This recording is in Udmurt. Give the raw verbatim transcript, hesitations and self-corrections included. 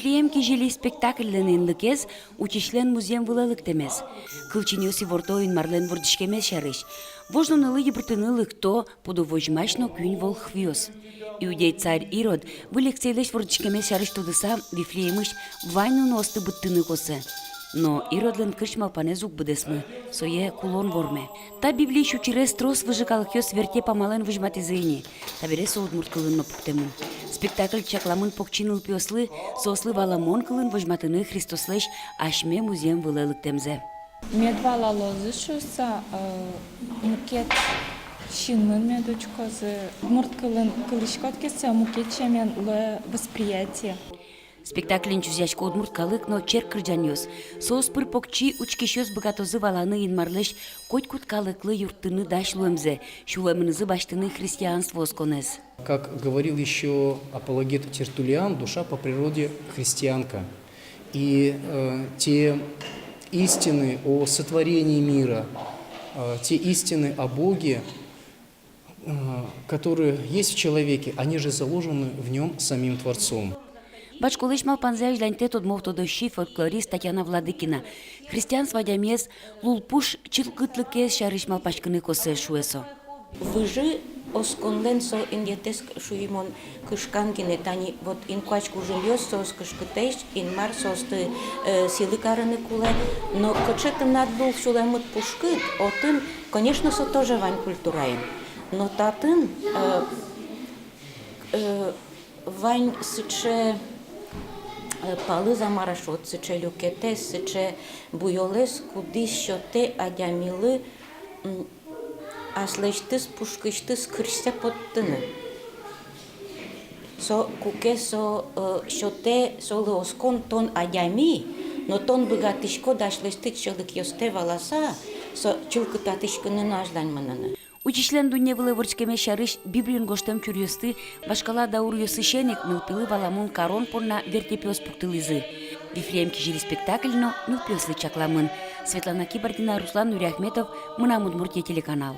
«Вифлеем кизили» спектакльлэн инлыкез — учисьлэн музъем вылэ лыктэмез. Кылчинъёс иворто Инмарлэн вордӥськемез сярысь. Вож нуналы йыбырттыны лыкто пудо возьмась но куинь волхвъёс. Иудей царь Ирод выль эксэйлэсь вордӥськемез сярысь тодыса, Вифлеемысь вань нуныосты быдтыны косэ. Но Иродлэн кырсь малпанэз уг быдэсмы, сое кулон ворме. Та Библиысь учырез трос выжы калыкъёс вертеп амалэн возьматӥзы ини. Табере со удмурт кылын но пуктэмын. Спектакль чакламын покчи нылпиослы, соослы валамон кылын возьматыны Христослэсь асьме музъем вылэ лыктэмзэ. Мед валалозы шуыса, э, мукет синмын мед учкозы. Удмурт кылын кылӥськод ке, со мукет сямен луэ восприятие. Спектакльын чузъясько удмурт калык но черк кырӟанъёс. Соос пыр покчи учкисьёс быгатозы валаны Инмарлэсь котькуд калыклы юрттыны дась луэмзэ, сюлэмынызы басьтыны христианство осконэз. Как говорил ещё апологет Тертуллиан, душа по природе христианка. И, э, те истины о сотворении мира, э, те истины о Боге, э, которые есть в человеке, они же заложены в нём самим Творцом. Ватсконлэсь малпанзэ азьланьтэ тодмо тодосчи, фольклорист Татьяна Владыкина. Христианство адямиез лулпуш чылкытлыкез сярысь малпаськыны косэ, шуэ со. Выжы осконлэн со инъетэз, шуи мон, кышкан гинэ. Тани вот инкуазь кужымъёс, соос кышкытэсь, Инмар соосты, э, сӥлы карыны кулэ. Но кыӵе тынад лул сюлэмыд пушкыд, отын, конечно, со тоже вань культураын. Но татын, э, э, вань сыӵе, э, палыз-а, мар-а шуод, сыӵе люкетэз, сыӵе буёлэз, кудӥз сётэ адямилы, м, аслэсьтыз пушкысьтыз кырсьсэ поттыны. Со куке со, э, сётэ солы оскон: тон адями, но тон быгатӥськод аслэсьтыд сьӧлыкъёстэ валаса, со чылкытатӥськыны но азьлань мыныны. Учисьлэн дунне вылэ вордӥськемез сярысь Библиын гожтэм чуръёсты вашкала дауръёсысен ик нылпилы валамон карон понна вертепъёс пуктылӥзы. «Вифлеем кизили» спектакль но нылпиослы чакламын. Светлана Кибардина, Руслан Нуриахметов, «Мынам Удмуртие» телеканал.